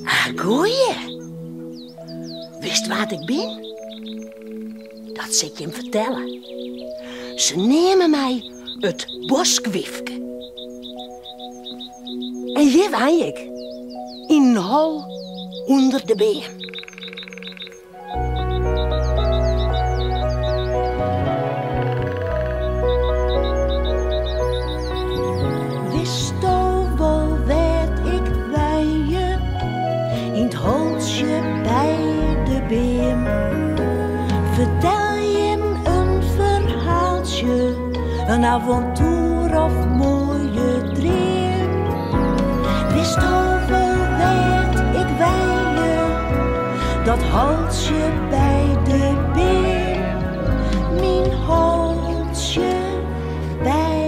Ah, goeie. Witst wa't ik bin? Dat sil ik jim fertelle. Se neame my it boskwyfke. En hjir wenje ik, yn in hol ûnder de beam. Witsto wol wêr't ik wenje? Yn 't holtsje by de beam. Fertel jim in ferhaaltsje, in avontoer of moaie dream. Witsto wol wêr't ik wenje? Dat holtsje by de beam, myn holtsje by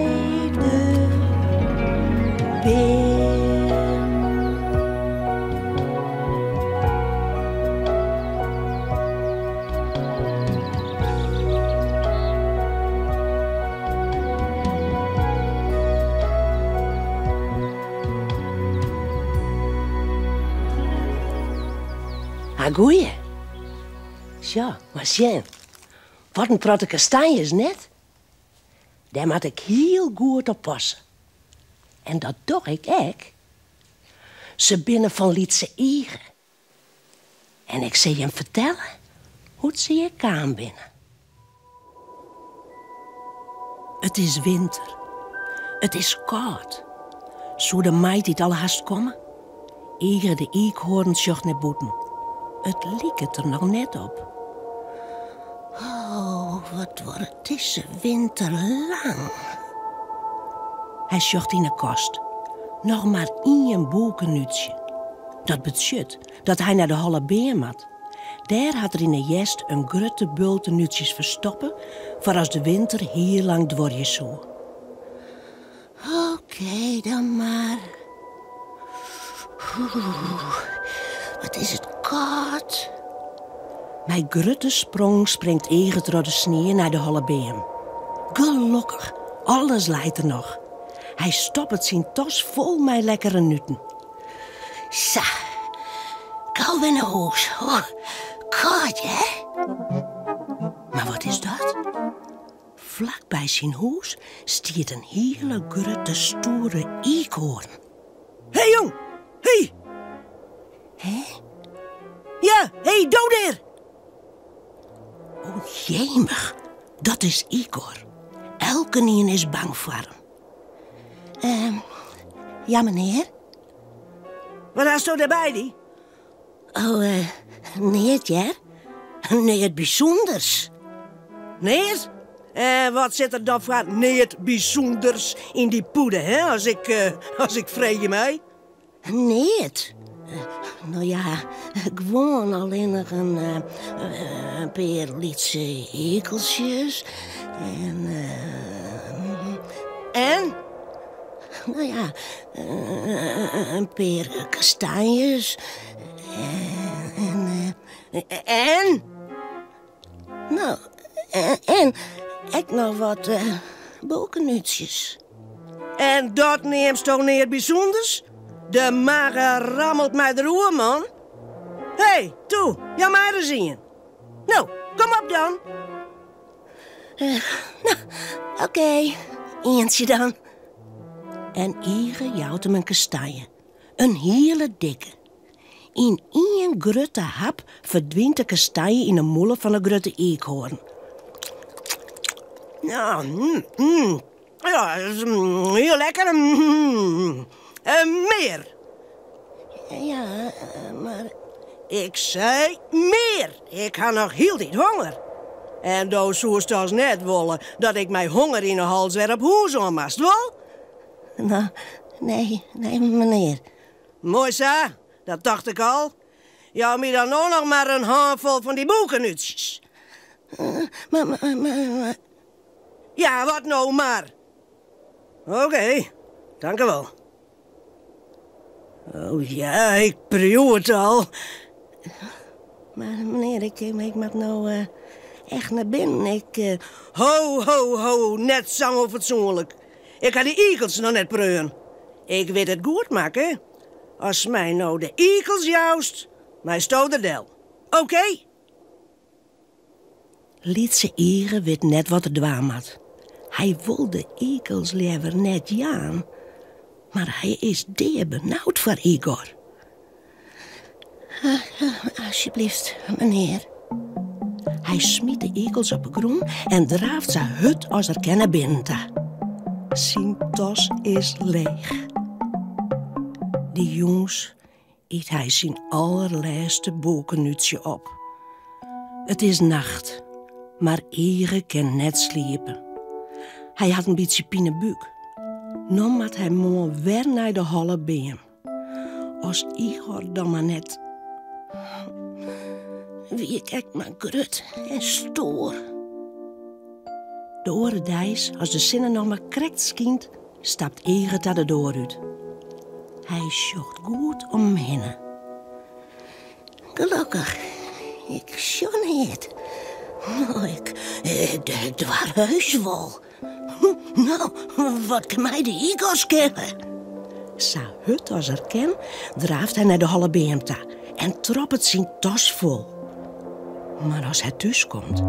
de beam. Ah, goeie. Sjoch, mar sjen. Wat in protte kastanjes, net? Dêr moat ik hiel goed op passe. En dat doch ik ek. Se binne fan lytse Ige. En ik sil jim fertelle hoe't se hjir kaam binne. It is winter. It is kâld. Soe de maitiid al hast komme? Ige de iikhoarn sjocht nei bûten. It liket der noch net op. Oh, wat duorret dizze winter lang. Hy sjocht yn 'e kast. Noch mar ien bûkenútsje. Dat betsjut dat hy nei de holle beam moat. Dêr hat er yn 'e hjerst in grutte bulte nútsjes ferstoppe foar as de winter hiel lang duorje soe. Oké, dan mar. Oeh, wat is it kâld. Mei grutte sprong springt Ige troch de snie nei de holle beam. Gelokkich, alles leit der noch. Hy stoppet syn tas fol mei lekkere nuten. Sa, gau wer nei hûs. Oh, kâld, hear. Mar wat is dat? Flak by syn hûs stiet in hiele grutte stoere iikhoarn. Hé jong, hé! Hè? Ja, hé, do dêr! O jemich, dat is Igor. Elkenien is bang foar him. Ehm, ja menear? Wat hasto dêr by dy? Oh, eh, neat hear. Neat bysûnders. Neat? En wat sit der dan foar neat bysûnders yn dy pûde, hè, as ik, eh, as ik freegje mei? Neat. No ja, gewoan allinnich in pear lytse ikeltsjes en. En? No ja, in pear kastanjes en. En? No, en ek noch wat bûkenútsjes. En dat neamsto neat bysûnders? De mage rammelt my deroer, man. Hé, toe, jou my ris ien. No, kom op dan. No, oké, ientsje dan. En Ige jout him in kastanje, in hiele dikke. Yn ien grutte hap ferdwynt de kastanje yn 'e mûle fan 'e grutte iikhoarn. Ja, mm, mm. Ja, dat is hiel lekker. Mm. Mear. Ja, mar. Ik sei mear. Ik ha noch hieltyd honger. En do soest dochs net wolle dat ik mei honger yn 'e hals wer op hûs oan moast, wol? No, nee, nee, menear. Moai sa, dat tocht ik al. Jou my dan no noch mar in hânfol fan dy bûkenútsjes. Mar, mar, mar. Ja, wat no mar? Oké, tankewol. Oh ja, ik priuw it al. Mar menear, ik, ik moat no echt nei binnen. Ik. Ho, ho, ho, net sa ûnfatsoenlik. Ik ha dy ikels noch net preaun. Ik wit it goed makke. Ast my no de ikels joust, meisto der del. Oké? Lytse Ige wit net wat er dwaan moat. Hy wol de ikels leaver net jaan, mar hy is deabenaud foar Igor. Asjebleaft, menear. Hy smyt de ikels op 'e grûn en draaft sa hurd as er kin nei binnen ta. Syn tas is leech. Dy jûns yt hy syn allerlêste bûkenútsje op. It is nacht, mar Ige kin net sliepe. Hy hat in bytsje pinebúk. No moat hy moarn wer nei de holle beam. As Igor dan mar net. Wie ik ek mar grut en stoer. De oare deis, as de sinne noch mar krekt skynt, stapt Ige ta de doar út. Hy sjocht goed om him hinne. Gelokkich, ik sjoch neat. No, ik, ik doar heus wol. No, wat kin my de Igor skele? Sa hurd as er kin, draaft hy nei de holle beam ta en troppet syn tas fol. Mar as hy thúskomt,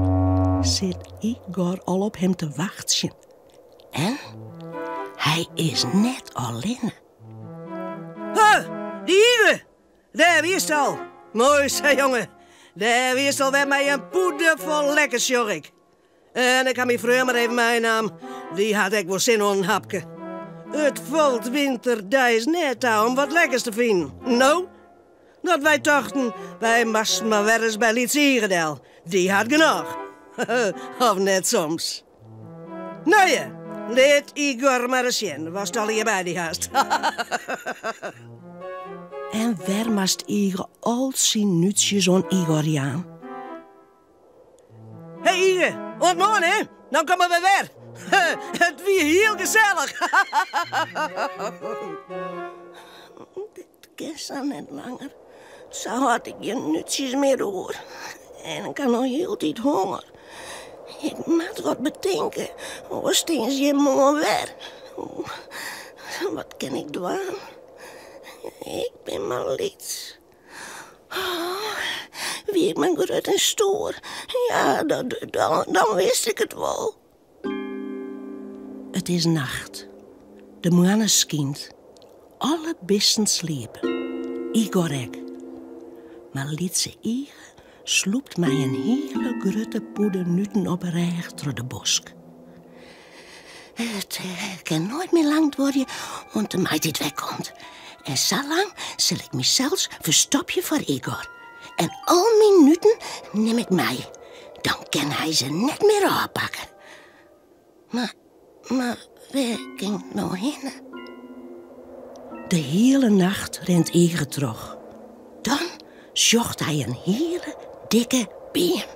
sit Igor al op him te wachtsjen. En hy is net allinne. Huh, dy Ige! Dêr wiest al. Moai sa, jonge. Dêr wiest al wer mei in pûde fol lekkers, sjoch ik. En ik ha myn freon mar even meinaam. Dy hat ek wol sin oan in hapke. It falt winterdeis net ta om wat lekkers te finen. No, dat wy tochten, wy moasten mar wer ris by Lyts Ige del. Dy hat genôch. Of net soms. No ja, lit Igor mar ris sjen watst allegear by dy hast. En wer moast Ige al syn nútsjes oan Igor jaan. Hey Ige, oant moarn hè, dan komme we wer. It wie hiel gesellich. Dit kin sa net langer. Sa hâld ik gjin nútsjes mear oer. En ik ha noch hieltyd honger. Ik moat wat betinke, oars stean se hjir moarn wer. Wat kin ik dwaan? Ik bin mar lyts. Oh, wie ik mar grut en stoer. Ja, dan wist ik it wol. It is nacht. De moanne skynt. Alle bisten sliepe. Igor ek. Mar lytse Ige slûpt mei in hiele grutte pûde nuten op 'e rêch troch de bosk. It kin noait mear lang duorje oant de maitiid wer komt. En sa lang sil ik mysels ferstopje foar Igor. En al myn nuten nim ik mei. Dan kin hy se net mear ôfpakke. Mar, mar wêr kin ik no hinne? De hiele nacht rint Ige troch. Dan sjocht hy in hiele dikke beam.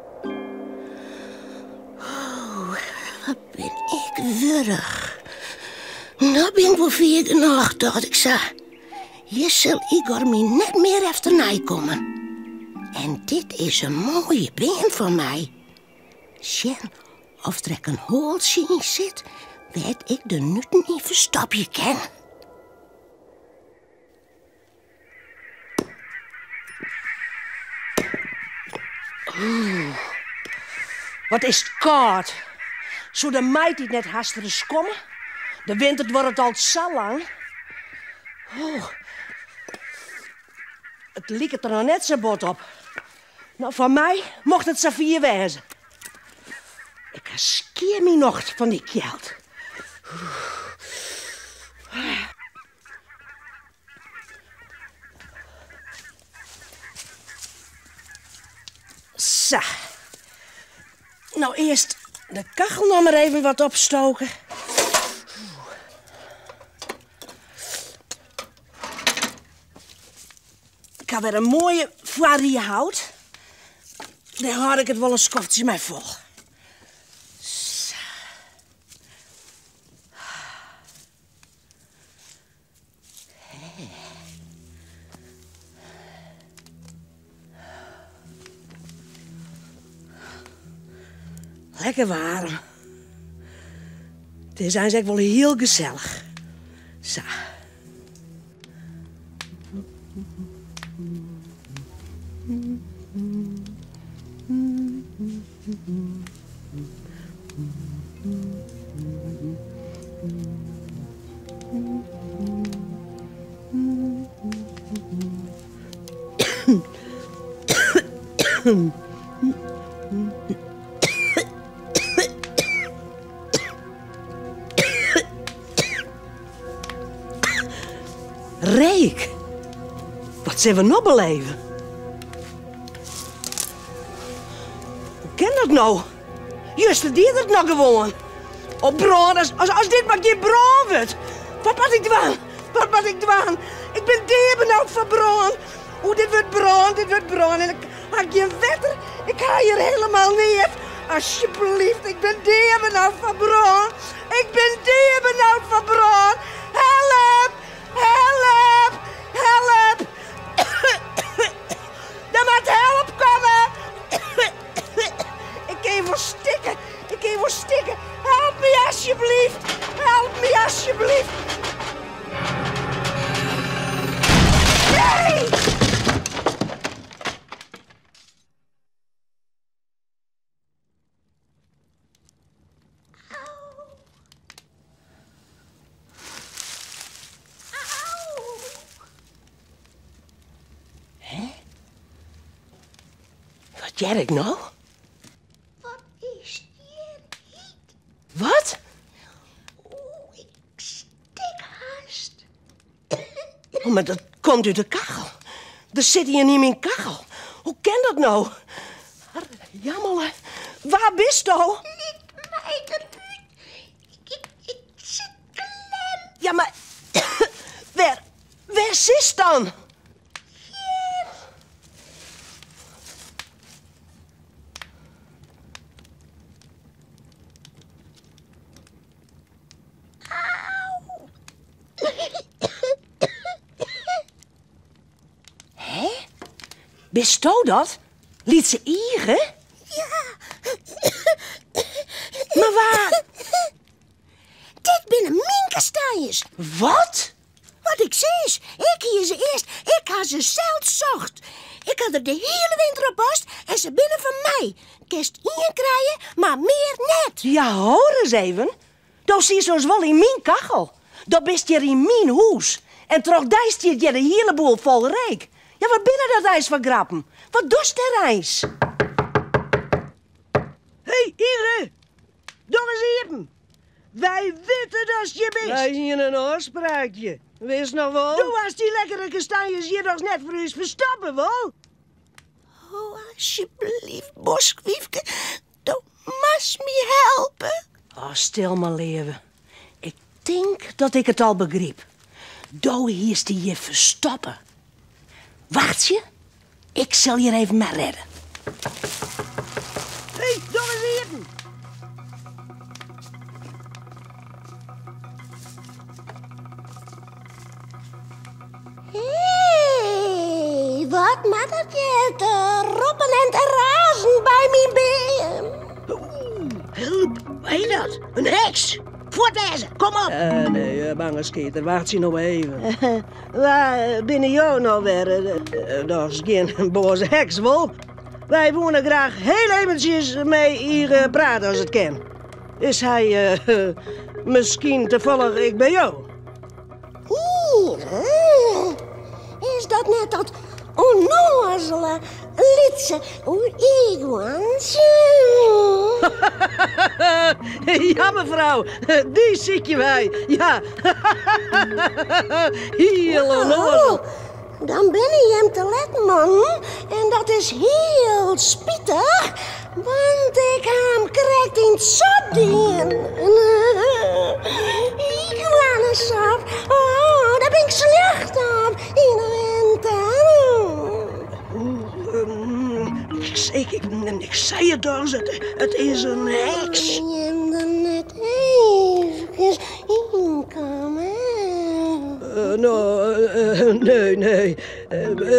Oh, wat bin ik wurch. No bin ik wol fier genôch, tocht ik sa. Hjir sil Igor my net mear efternei komme. En dit is in moaie beam foar my. Sjen oft der ek in hoaltsje yn sit wêr't ik de nuten yn ferstopje kin. Oeh, wat is it kâld. Soe de maitiid net hast ris komme? De winter duorret al sa lang. Oeh, it liket der noch net sa bot op. No, foar my mocht it safier wêze. Ik ha skier myn nocht fan dy kjeld. Sa. No earst de kachel noch mar even wat opstoke. Ik ha wer in moaie foarrie hout. Dêr hâld ik it wol in skoftsje mei fol. Sa. Lekker waarm. It is eins ek wol hiel gesellich. Sa. Reek! Wat sille we no beleven? Hoe kin dat no? Juster die er it noch gewoan. O brân, as, as, as dit mar gjin brân wurdt. Wat moat ik dwaan? Wat moat ik dwaan? Ik bin deabenaud foar brân. Oeh, dit wurdt brân, dit wurdt brân. En ik ha gjin wetter, ik ha hjir helemaal neat. Asjebleaft, ik bin deabenaud foar brân. Ik bin deabenaud foar brân. Help! Help! Help! Der moat help komme! Ik kin wol stikke, ik kin wol stikke. Help my asjebleaft! Help my asjebleaft! Nee! Hè? Wat hear ik no? Wat is hjir hyt? Wat? Oeh, ik stik hast. Oh, mar dat komt út de kachel. Der sit ien yn myn kachel. Hoe kin dat no? Jammele. Wa bisto? Lit my derút. Ik, ik sit klem. Ja, mar wêr, wêr sitst dan? Hjir. Au! Hè? Bisto dat? Lytse Ige? Ja. Mar wa? Dit binne myn kastanjes. Wat? Wat ik sis, ik hie se earst, ik ha se sels socht. Ik ha der de hiele winter op past en se binne fan my. Kinst ien krije, mar mear net. Ja, hoor ris even. Do sietst oars wol yn myn kachel. Do bist hjir yn myn hûs. En troch dy stiet hjir de hiele boel fol reek. Ja, wat binne dat eins foar grappen? Wat dochst dêr eins? Hé, Ige! Doch ris iepen! Wy witte datst hjir bist! Wy hiene in ôfspraakje, witst noch wol? Do hast dy lekkere kastanjes hjir dochs net foar ús ferstoppe, wol? Oh, asjebleaft, boskwyfke, do moatst my helpe. Oh, stil mar, leave. Ik tink dat ik it al begryp. Do hiest dy hjir ferstoppe. Wachtsje, ik sil hjir even mei rêde. Hé, doch ris iepen! Hé, wat moat dat hjir te roppen en te razen by myn beam? Help, wat is dat? In heks! Fuort wêze, kom op! Uh, nee, eh, bange sketer, wachtsje no even. Wa binne jo no wer? Eh, dochs gjin boaze heks, wol? Wy woene graach hiel eventsjes mei Ige prate as it kin. Is hy uh, miskien tafallich ek by jo? Ige? Is dat net dat ûnnoazele lytse iikhoarntsje? Ja, mefrou, dy sykje wy. Ja, hiel ûnnoazel. Oh, dan binne jim te let, mannen. En dat is hiel spitich, want ik ha him krekt yn 't sop dien. Iikhoarnesop, oh, dêr bin ik sljocht op yn 'e winter. Ik, ik, ik sei it dochs, it is in heks. Kinne jim der net eefkes ynkomme? No, nee, nee.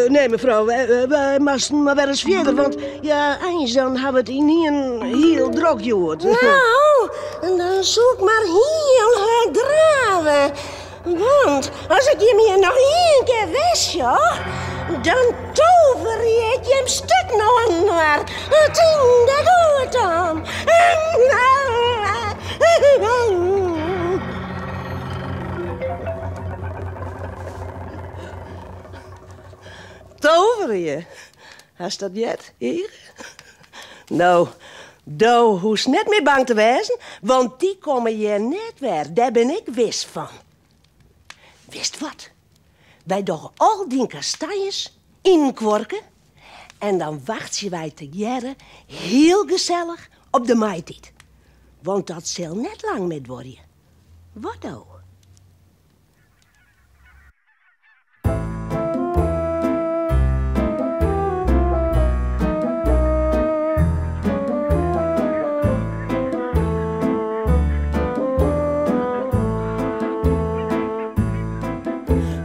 Nee, mefrou, wy moasten mar wer ris fierder, want ja, eins dan ha we it ynienen hiel drok hjoed. No, dan soe ik mar hiel hurd drave. Want as ik jim hjir noch ien kear wer sjoch, dan toverje ik jim sturten oaninoar. Tink der goed om. Toverje? Hast dat heard, Ige? No, do hoechst net mear bang te wêzen, want dy komme hjir net wer. Dêr bin ik wis fan. Witst wat? Wy dogge al dyn kastanjes yn in kuorke en dan wachtsje wy tegearre hiel gesellich op de maitiid. Want dat sil net lang mear duorje. Wat do?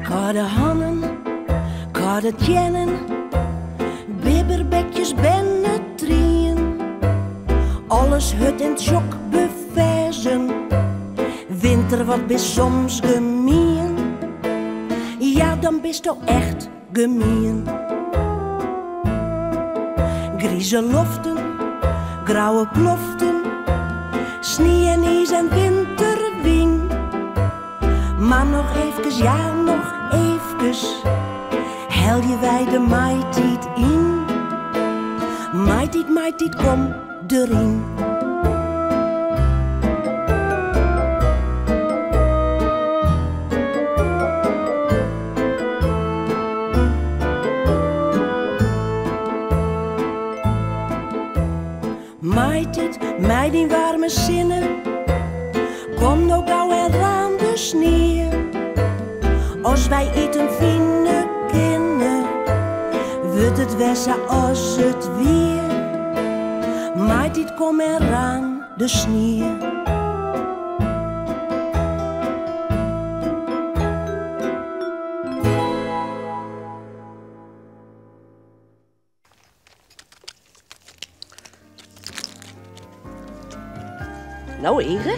Kâlde hannen, kâlde teannen, bibberbekjes binne trien. Alles hurd en tsjok beferzen. Winter, wat bist soms gemien. Ja, dan bisto echt gemien. Grize loften, grauwe kloften, snie en iis en winterwyn. Mar noch eefkes, ja, noch eefkes, helje wy de maitiid yn. Maitiid, maitiid, kom deryn. Maitiid, mei dyn waarme sinne, kom no gau en raan de snie. As wy iten fine kinne, wurdt it wer sa as it wie. Maitiid, kom en raan de snie. No Ige,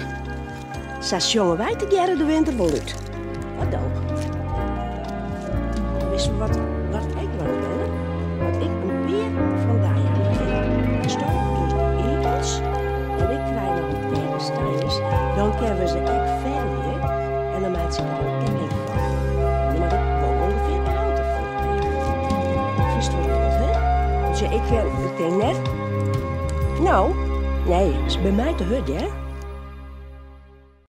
sa sjonge wy tegearre de winter wol út. Wat do? Witst wat, wat ik dwaan kin? Dat ik in pear fan dy ha mei. Asto dus de ekels en ik krij noch in pear kastanjes, dan kinne we se ek fervje en dan meitsje ik der in ketting fan. Dan moat ik wol ûngefear de helte fan krije. Fynst wol goed, hè? Want sjoch, ik kin, ik tink net. No, nee, is by my te hurd, hear.